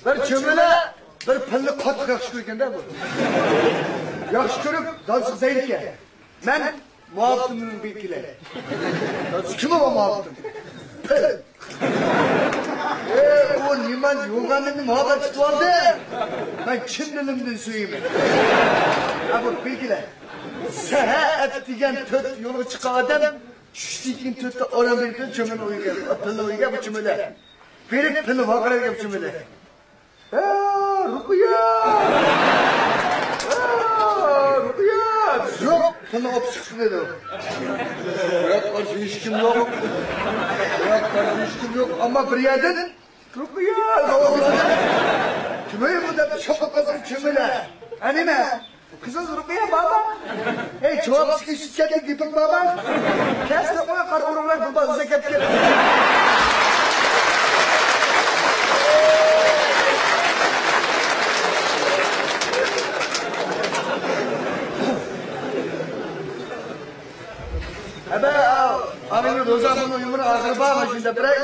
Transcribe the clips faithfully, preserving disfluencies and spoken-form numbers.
بىر چۆمۈلە بىر پىلنى قاتتىق ياخشى كۆرگەندە بۇ. ياخشى كۆرۈپ دادىسىغا دەيدىكەن. مەن مۇھەببىتىمنى بىلگىلى. دادىسى، كىم ئۇ مۇھەببىتىڭ؟ پىل. ئى، ئۇ نېمە يوغاننى مۇھەببەت تۇتۇۋالدى. مەن چىن دىلىمدىن سۆيىمەن. ھە، بۇ بىلگىلى. سەھەر ئەتىگەن تۆت يولغا چىققان ئادەم چۈشتىن كېيىن تۆتتە ئارام بېرىپ چۆمۈلە ئويغا، پىلنى ئويغا بۇ چۆمۈلە. بېرىپ پىلنى ۋارقىرايدىكەن بۇ چۆمۈلە. ھە، رۇقىيە! ھە، رۇقىيە! يوق، پىلنى ئوپۇپ چىقىپتۇ دېدى. بۇياققا قارىسا ھېچكىم يوق. بۇياققا قارىسا ھېچكىم يوق. ئەمما بىر يەردىن رۇقىيە! كىم ئۇ دەپ شاپىلىق قىلسا چۆمۈلە. ھە، نېمە؟ قىزىڭىز رۇقىيە بارمۇ؟ ھەي، جاۋابسىز ئىشىپ كەتتى، گېپىڭ بارمۇ؟ كەلسە قوي، قارا ئورۇنلار بۇ بالىسى كەتكەن. ئەبە، ئاغىنى روزا بۇنىڭ يۇمۇر ئاخىرى بار، ماشىنىدا بىرەي.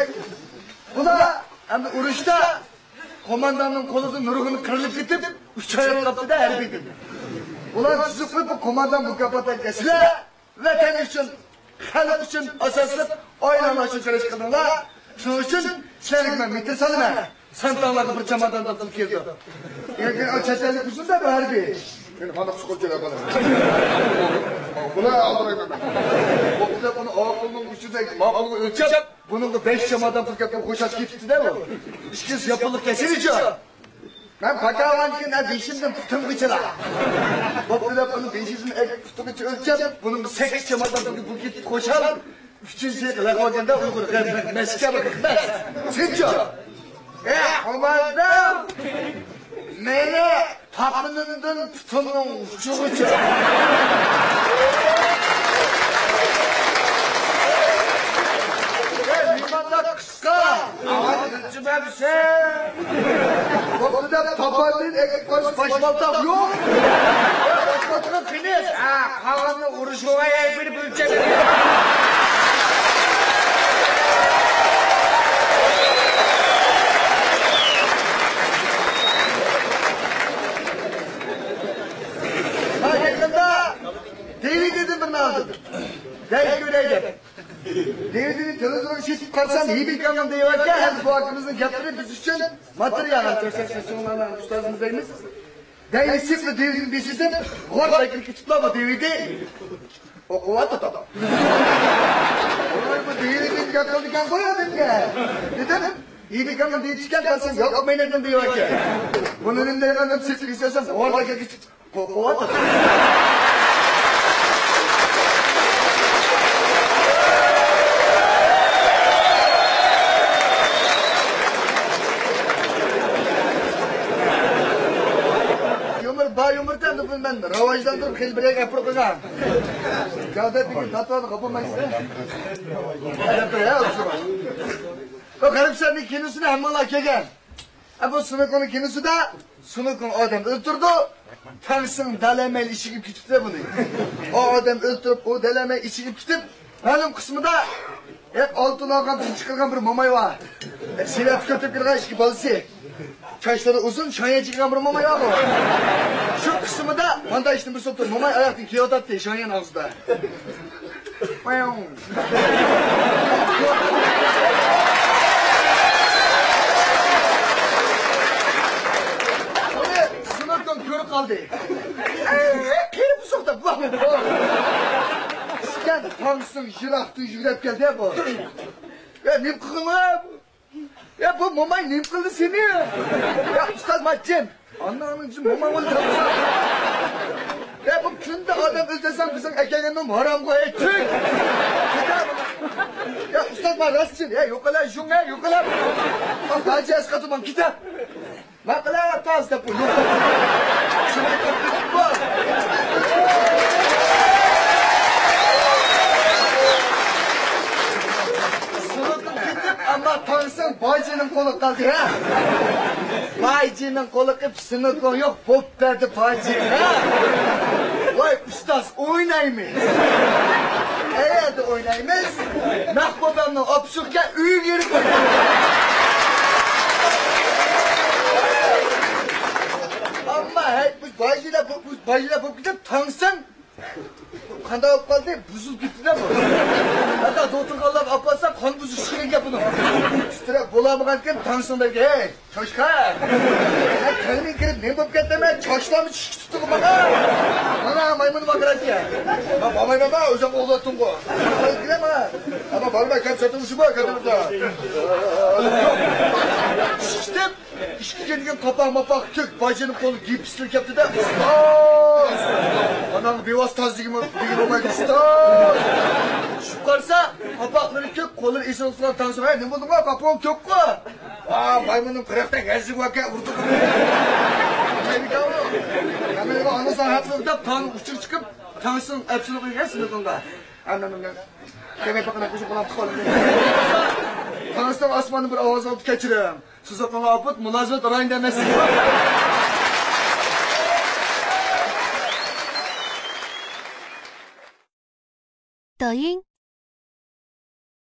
بۇلار ئەمدى ئۇرۇشتا قومانداننىڭ قولىدا نۇرغۇن قىرىلىپ كېتىپ، ئۈچ ئاي قاپتىدا ھەربىيدىن. ئۇلار تۈزۈك قىلىپ، بۇ قوماندان مۇكاپاتلارنى سىلەر ۋەتەن ئۈچۈن، خەلق ئۈچۈن ئاساسلىق ئائىلەڭلار ئۈچۈن كۈرەش قىلدىڭلار. شۇنىڭ ئۈچۈن سىلەرگە مەن مېتىر سالىمەن. سانتاڭلارغا بىر چامادان تاپسىلىپ كېلىدۇ. يەنە چەت ئەللىك ئۈچۈن بىر ھەربىي. مېنى قانداق چۈشقۇنچىلەر بۇلار. بۇلار ئالدىرايمەن. بۇ بىلەن بۇنى ئاقىلنىڭ ئۈچىدەك ماقۇلغا ئۆلچەپ، بۇنىڭغا بەش چامادان پۇل كەتكەن خوشاپ كېتىپتۇ-دە بۇ. ئىككىسى ياپىلىق كەسىلىچۇ. مەن پاكاۋانكىن ھە بېشىمدىن پۇتۇمغىچىلا. بوپتۇ دەپ بۇنى بېشىدىن ئەگىپ پۇتىغىچە ئۆلچەپ، بۇنىڭغا سەككىز چامادان پۇل كېتىپتۇ خوشال. ئۈچىنچى يىل لەقۋاگەندە ئۇيغۇر غەرب مەسكە بىر خىزمەت. سىنچۇ. ئە، قوماندان! مېنى تاپىنىمدىن پۇتۇمنىڭ ئۇچىغىچە. ئە، نېمانداق قىسقا؟ ئاۋاز ئۆلچىمەمسەن؟ بوپتۇ دەپ تاپاندىن ئەگىپ قويۇش باش بالتاق يوق. ئە، باش بالتىقى قېنى؟ ھە، قالغاننى ئۇرۇشۇغا ئەگىپ بېرىپ ئۆلچەپ. ھا، يېقىندا دىۋىدىدىن بىرنى ئالدىم. دەل كۆرەي دەپ. دىۋىدىنى تېلېۋىزورغا سېتىپ قارىسام، ھېيبىكامنىڭ دەيۋاتكەن، ھەم بۇ ئاكىمىزنىڭ گەپلىرى بىز ئۈچۈن ماتېرىيال، ھەم كۆرسەتسەڭ چوڭلارنىڭ ئۇستازىمىز دەيمىز. دەينى سېپلا دىۋىدىنى بېسىسىم، غورلا كىرىپ كېتىپلا بۇ دىۋىدى. ئوقۇۋاتىدۇ. ۋاي، بۇ دىۋىدىنى گەپ قىلىدىكەنغۇ ئادەمگە. دېدىم، ھېيبىكامنىڭ دېيىشكەن قارىسام، ياقۇپ مەينەتنىڭ دەيۋاتكەن. بۇنى نېمە دەيدىغان دەپ سېتىپ بېسەم، غورلا كىرىپ كېتىپتۇ. قوقۇۋاتىدۇ. يۇمۇر، با يۇمۇر دەمدۇ بۇنى مەن راۋاجلاندۇرۇپ خېلى بىر يەرگە ئەپىرىپ قويغان. گەۋدە بۈگۈن تاتىۋالدى، قاپالمايسىز. بۇ غەرب شەھىرىنىڭ كىنوسىنى ھەممىڭلار كۆرگەن. ئە، بۇ سۇنۇكۇڭنىڭ كىنوسىدا سۇنۇكۇڭ ئادەم ئۆلتۈردى. تاڭسىڭ دەلەيمەيلا ئېشىكىپ كېتىپتۇ بۇنى. ئۇ ئادەم ئۆلتۈرۈپ، ئۇ دەلەيمەي ئېشىكىپ كېتىپ، مەلۇم قىسمىدا، ئە، ئالتۇن ئالغان، پىل چىقارغان بىر موماي بار. ئە، سېلىپ كۆتۈرۈپ كىرگەن ئىككى بالىسى. چاچلىرى ئۇزۇن، شاڭيەن چىققان بىر موماي بارغۇ. شۇ قىسمىدا مانداق ئىشتىن بىر سوپتا موماي ئاياقتىن كېلىۋاتاتتى، شاڭيەن ئاغزىدا. سۇنۇكۇڭ كۆرۈپ قالدى. قېرى بۇزۇق دەپ. ئىشكەن تاڭسىڭ يىراقتىن يۈگۈرۈپ كەلدى بۇ. يا، نېمە قىلغىنى؟ يا، بۇ موماي نېمە قىلدى سېنى؟ يا، ئۇستاز ماچىن. ئاناڭنىڭ موماي بولۇپ قالدى. يا، بۇ كۈندە ئادەم ئۆلتۈرسەڭ بىزنىڭ ئەكەلگەن نوم ھارامغۇ، ئەي، تۈك. يا، ئۇستاز، ما راستچىن. يا، يوقىلا، شۇڭا، يوقىلا. ما داجى ئەسقاتىمان، كېتە. ما قىلار تاز دەپ ئۇ. سۇنۇكۇڭ كېتىپ، ئەمما تاڭسىڭ بايجىنىڭ قولىغا قالدى، ھە؟ بايجىنىڭ قولىغا قېلىپ، سۇنۇكۇڭ يوق، بوپ بەردى بايجى، ھە؟ ۋاي ئۇستاز، ئوينايمىز. ئەيەردە ئوينايمىز. نەق بوبامنىڭ ئاپىسى يوقكەن، ئۆيگە يۈرۈپ ئوينايمىز. ھەي، بۇ بايجىلار، بۇ، بۇ بايجىلار بولۇپ كېتىپ، تاڭسىڭ. قانداق بولۇپ قالدى؟ بۇزۇلۇپ كېتىپتۇ بۇ. ھەتتا دوختۇرغا ئاپارسا، قان بۇزۇش دېگەن گەپ بۇنىڭ. تىترەپ بولالمىغانكەن، تاڭسىڭ دەيدۇ. ھەي، چوشقا! سەن تەڭنىڭ كىرىپ نېمە بولۇپ كەتتىڭ؟ چاچلارمۇ چۈشۈپ كېتىپتۇ ماڭا. مانا مايمۇن ماكراتكە. ما باباي بابا، ئۆزۈڭ ئوغلاتتىڭغۇ. قايتىپ كېلەمە. ئەمما بارماي كەپ ساتىمىزمۇ كەتمىدى. چۈشۈپ كېتىپ، ئىشىككە كىرگەن قاپاق ماپاق كۆك بايجىنىڭ قولىغا گىپسلىرى كەپتىدە، ئۇستاز! ئاناڭ بىۋاسىتە تازىلىگىنى دېگىلى بولمايدۇ، ئۇستاز! چۈشۈپ قارىسا، قاپاقلىرى كۆك، قوللىرى ئېسىل تۇتقان تاڭسىڭ، ھەي، نېمە بولدۇڭ، قاپىقىڭ كۆكقۇ؟ ۋا، مايمۇننىڭ پىراقتەك ھەززىگە ئۇردۇق. ئانىسى ھەقلىق دەپ تاڭنىڭ ئۇچىغا چىقىپ، تاڭسىڭ ئەپسىنى قويغان سىنىقىڭغا. ئانام مەن دېمەي باقىنا قوشۇپ قالام تۇقالدى. تاڭسىڭ ئاسماندىن بىر ئاۋاز ئاپتۇ، كەچۈرۈڭ. سىزگە قىلغان ئاپىت مۇلازىمەت رايونىدا ئەمەس. دايىڭ